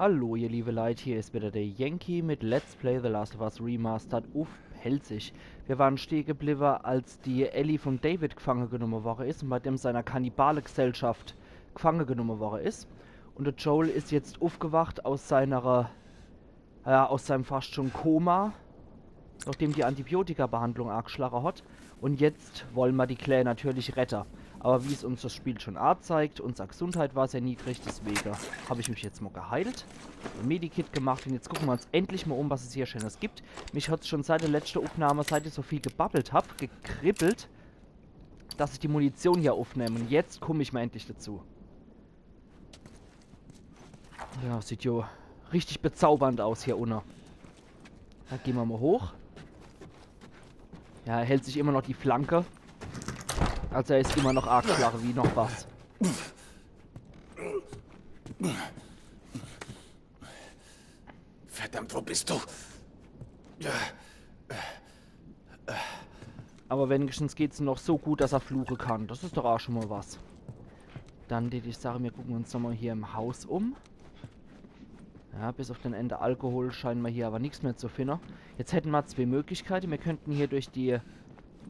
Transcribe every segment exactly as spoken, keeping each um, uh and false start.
Hallo, ihr liebe Leit, hier is wieder der Yankee mit Let's Play The Last of Us Remastered uff Pälzisch. Wir waren stehe gebliwwe, als die Ellie vom David gefange genomme worre is und bei dem seiner Kannibale-Gesellschaft gefange genomme worre is. Und der Joel is jetzt uffgewacht aus seiner, äh, aus seinem fast schon Koma, nachdem die Antibiotika-Behandlung ageschlache hat. Und jetzt wolle mer die Klää natürlich rette. Aber wie's uns das Spiel schon azeigt, unser Gesundheit war sehr niedrig, deswege hab ich mich jetzt mal geheilt, ein Medikit gemacht und jetzt gucke mer uns endlich mal um, was es hier Schönes gibt. Mich hat's schon seit der letzten Aufnahme, seit ich so viel gebabbelt hab, gekribbelt, dass ich die Munition hier aufnehme. Und jetzt komm ich mal endlich dazu. Ja, sieht jo richtig bezaubernd aus hier unne. Da gehn mer mal hoch. Ja, er hält sich immer noch die Flanke. Also er is immer noch arg schwach wie noch was. Verdammt, wo bist du? Aber wenigstens geht's ihm noch so gut, dass er fluche kann. Das is doch auch schon mal was. Dann, die, die Sache, wir gucken uns nochmal hier im Haus um. Ja, bis auf den Ende Alkohol scheinen mer hier aber nix mehr zu finden. Jetzt hätten mer zwei Möglichkeiten. Wir könnten hier durch die,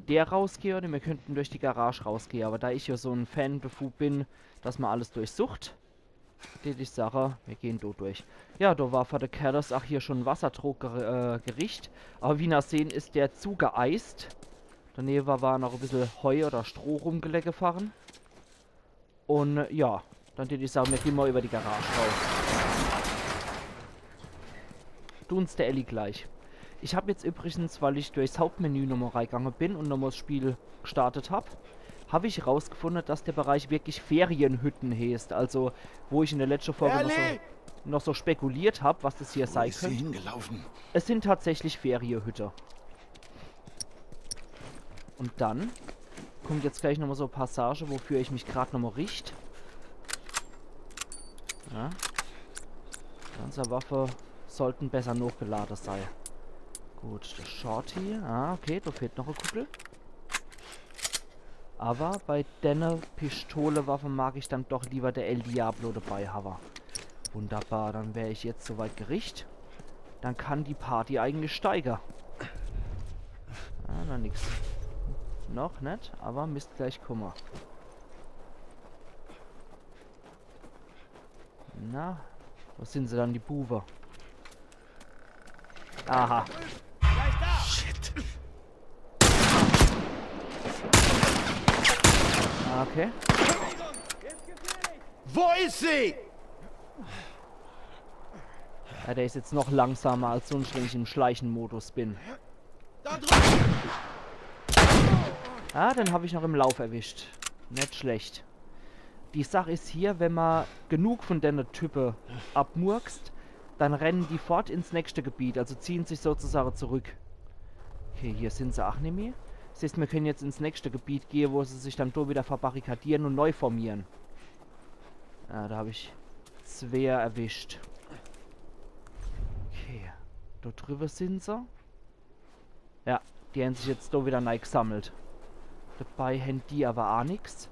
der rausgehen oder wir könnten durch die Garage rausgehen. Aber da ich ja so ein Fan davon bin, dass mer alles durchsucht, tät ich sage, wir gehen do durch. Ja, do war vor de Kellers auch hier schon Wasserdruck ger-, äh, gericht. Aber wie ner sehen, is der zugeeist. Daneben war noch ein bisschen Heu oder Stroh rumgelegt vorn. Und, äh, ja, dann tät ich sagen, wir gehen mal über die Garage raus. Tun's der Ellie gleich. Ich hab jetzt übrigens, weil ich durchs Hauptmenü nochmal reingegangen bin und nochmal das Spiel gestartet hab, hab ich rausgefunden, dass der Bereich wirklich Ferienhütten heißt. Also, wo ich in der letzten Folge noch so, Ellie! Noch so spekuliert hab, was das hier sein könnte. Wo ist sie hingelaufen? Es sind tatsächlich Ferienhütte. Und dann kommt jetzt gleich nochmal so e Passage, wofür ich mich grad nochmal richt. Ja. Panzerwaffe sollten besser nochgeladen sein. Gut, das Shorty. Ah, okay, da fehlt noch e Kugel. Aber bei denne Pistolewaffe mag ich dann doch lieber der El Diablo dabei haben. Wunderbar, dann wär ich jetzt soweit gericht. Dann kann die Party eigentlich steige. Ah, noch nix. Noch net, aber misst gleich kumme. Na, wo sind se dann, die Buwe? Aha. Shit. Okay. Wo ist sie? Ja, der is jetzt noch langsamer als sonst, wenn ich im Schleichenmodus bin. Da drüben! Ah, den hab ich noch im Lauf erwischt. Net schlecht. Die Sach is hier, wenn ma genug von denne Type abmurkst, dann rennen die fort ins nächste Gebiet, also ziehen sich sozusagen zurück. Okay, hier sind se ach nimmi. Das heißt, wir können jetzt ins nächste Gebiet gehen, wo se sich dann do wieder verbarrikadieren und neu formieren. Ja, da hab ich zwee erwischt. Okay, do drüber sind se. Ja, die hän sich jetzt do wieder nei gesammelt. Dabei hän die aber a nix.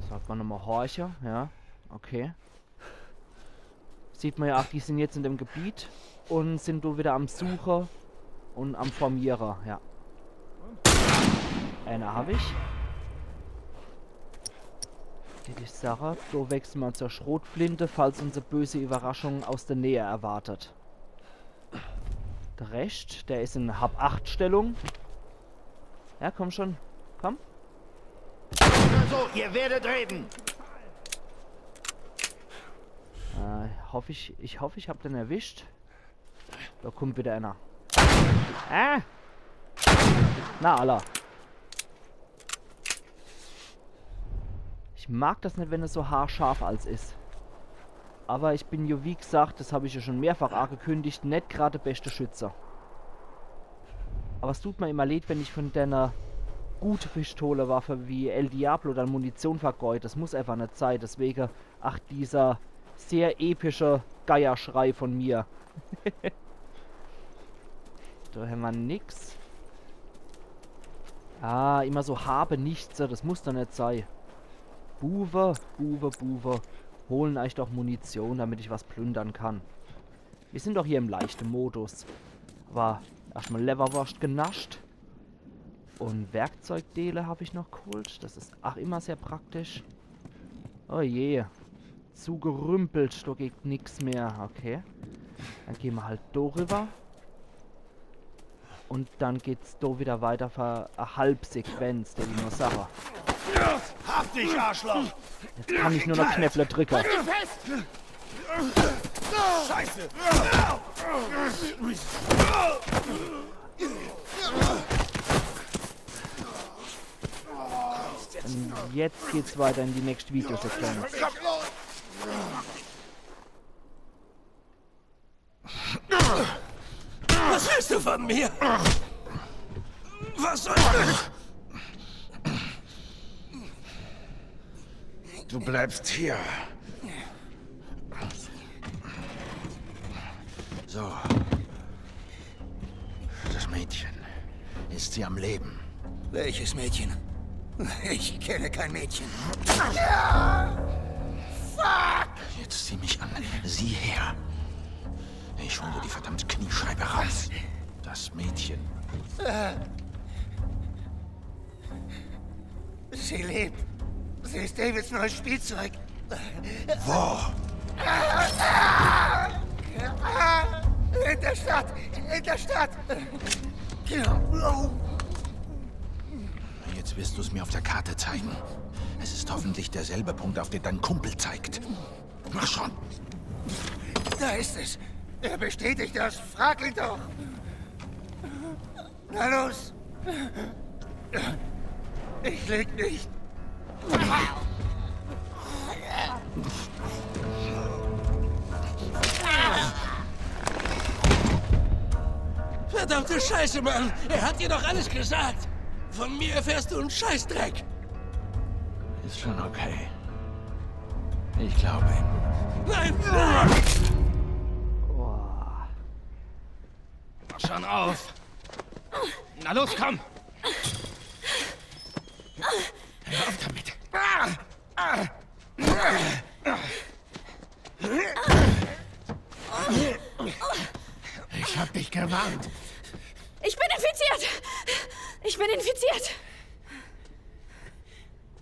Sollt ma nochmal horche, ja. Okay. Sieht ma ja ach, die sind jetzt in dem Gebiet und sind do wieder am Suche und am Formiere, ja. Einer hab ich. Tät ich sage, do wechsle ma zur Schrotflinte, falls uns e böse Überraschung aus der Nähe erwartet. Der Rest, der is in Hab-acht-Stellung. Ja, komm schon. Komm. Also, ihr werdet reden. Äh, hoff ich, ich hoff, ich hab den erwischt. Da kommt wieder einer. Ah! Na, alla. Ich mag das net, wenn es so haarscharf als is. Aber ich bin jo, wie gesagt, das hab ich jo schon mehrfach angekündigt, net grad der beste Schütze. Aber es tut mir immer leid, wenn ich von deiner gute Pistolewaffe wie El Diablo dann Munition vergeu. Das muss einfach net sei. Deswege, ach, dieser sehr epische Geierschrei von mir. Do hämmer nix. Ah, immer so habe nichts, das muss doch net sei. Buwe, Buwe, Buwe, holen eich doch Munition, damit ich was plündern kann. Mir sin doch hier im leichte Modus. Awwer erschtmol Lewwerworscht genascht. Un Werkzeugdeele hab ich noch geholt. Das is ach immer sehr praktisch. Oh je. Zugerümpelt, do geht nix mehr. Okay. Dann gehn mer halt do riwwer. Un dann geht's do widder weiter für e Halbsequenz, der Dinosaurier. Hab dich, Arschloch! Jetzt kann ich nur noch Knäpple dricke. Scheiße! Un jetzt geht's weiter in die nächste Videosequenz. Was willst du von mir? Was soll ich? Du bleibst hier. So. Das Mädchen. Ist sie am Leben? Welches Mädchen? Ich kenne kein Mädchen. Jetzt sieh mich an. Sieh her. Ich hol dir die verdammte Kniescheibe raus. Das Mädchen. Sie lebt. Sie ist Davids neues Spielzeug. Wo? In der Stadt. In der Stadt. Jetzt wirst du's mir auf der Karte zeigen. Es ist hoffentlich derselbe Punkt, auf den dein Kumpel zeigt. Mach schon. Da ist es. Er bestätigt das. Frag ihn doch. Na los. Ich lüg nicht. Verdammte Scheiße, Mann! Er hat dir doch alles gesagt! Von mir erfährst du en Scheißdreck! Ist schon okay. Ich glaube ihm. Nein! Boah. Schon auf! Na los, komm! Hör auf damit! Ich hab dich gewarnt. Ich bin infiziert! Ich bin infiziert!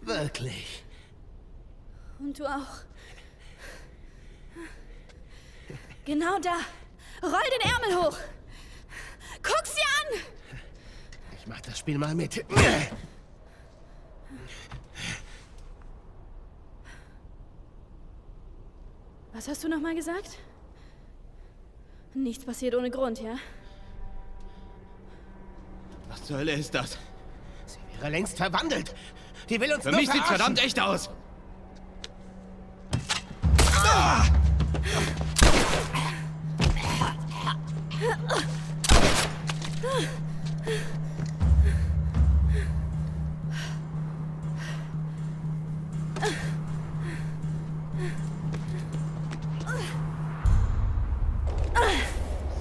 Wirklich? Und du auch. Genau da. Roll den Ärmel hoch. Guck sie an! Ich mach das Spiel mal mit. Was hast du noch mal gesagt? Nichts passiert ohne Grund, ja? Was zur Hölle ist das? Sie wäre längst verwandelt. Die will uns nur verarschen. Für mich sieht's verdammt echt aus.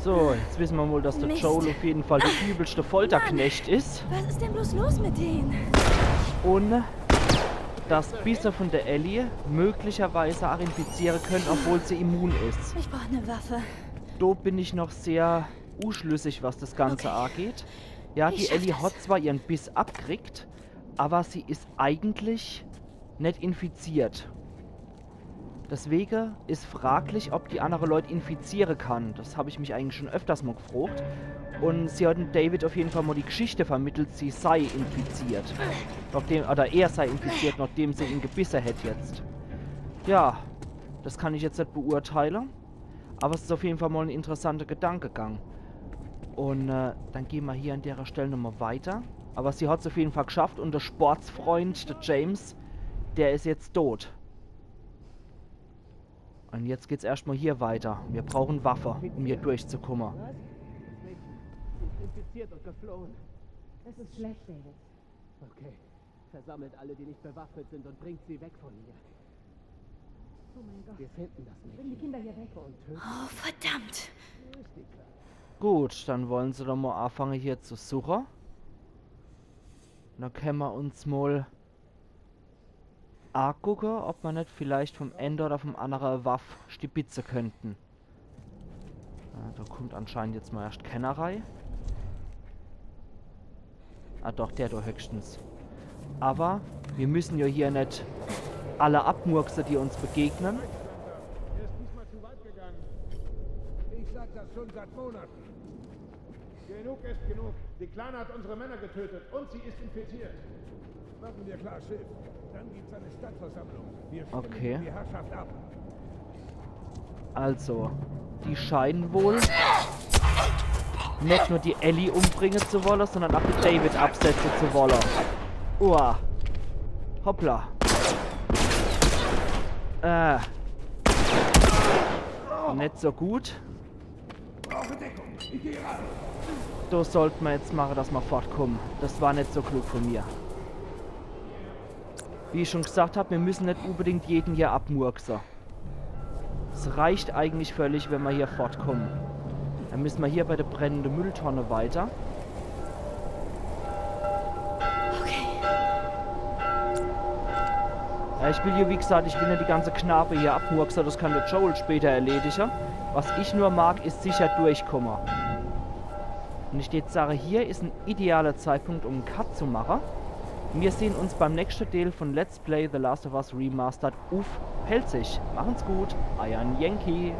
So, jetzt wissen wir wohl, dass der Mist. Joel auf jeden Fall der übelste Folterknecht ist. Mann, was ist denn bloß los mit denen? Und dass Bisse von der Ellie möglicherweise auch infizieren können, obwohl sie immun ist. Ich brauch eine Waffe. Da bin ich noch sehr unschlüssig, was das Ganze angeht. Okay. Ja, die Ellie hat zwar ihren Biss abgekriegt, aber sie ist eigentlich nicht infiziert. Deswege ist fraglich, ob die andere Leute infizieren kann. Das hab ich mich eigentlich schon öfters mal gefragt. Und sie hat dem David auf jeden Fall mal die Geschichte vermittelt, sie sei infiziert. Nachdem, oder er sei infiziert, nachdem sie ihn gebissen hätt jetzt. Ja, das kann ich jetzt nicht beurteilen. Aber es ist auf jeden Fall mal ein interessanter Gedankengang. Und äh, dann gehen wir hier an der Stelle nochmal weiter. Aber sie hat's auf jeden Fall geschafft und der Sportsfreund, der James, der ist jetzt tot. Und jetzt geht's erstmal hier weiter. Wir brauchen Waffe, um hier durchzukommen. Was? Das Mädchen ist infiziert und geflohen. Das ist schlecht, David. Okay. Versammelt alle, die nicht bewaffnet sind, und bringt sie weg von hier. Oh mein Gott. Wir finden das Mädchen. Bring die Kinder hier weg. Und töten. Oh, verdammt. Gut, dann wollen sie doch mal anfangen hier zu suchen. Dann können wir uns mal agucke, ob mer net vielleicht vom ene oder vom annere Waff stibitze könnten. Ah, do kummt anscheinend jetzt mol erscht kenner rei. Ah doch, der do höchstens. Awwer mir müssen jo hier net alle abmurkse, die uns begegnen. Er ist diesmal zu weit gegangen. Ich sag das schon seit Monaten. Genug ist genug. Die Kleine hat unsere Männer getötet und sie ist infiziert. Machen wir klar, Schiff. Dann gibt's eine Stadtversammlung. Wir stimmen Okay. die Herrschaft ab. Also, die scheinen wohl net nur die Ellie umbringe zu wolle, sondern ach de David absetze zu wolle. Uah. Hoppla. Äh. Net so gut. Do sollt mer jetzt mache, dass mer fortkumme. Das war net so klug von mir. Wie ich schon gesagt hab, mir müssen net unbedingt jeden hier abmurkse. Es reicht eigentlich völlig, wenn mer hier fortkumme. Dann müssen mer hier bei de brennende Mülltonne weiter. Okay. Ja, ich will hier, wie gesagt, ich will net die ganze Knabe hier abmurkse, das kann de Joel später erledige. Was ich nur mag, is sicher durchkumme. Und ich deet sage, hier is en idealer Zeitpunkt, um en Cut zu mache. Mir sehn uns beim nächschte Deel von Let's Play The Last of Us Remastered uff Pälzisch. Machen's gut, eier Yankee.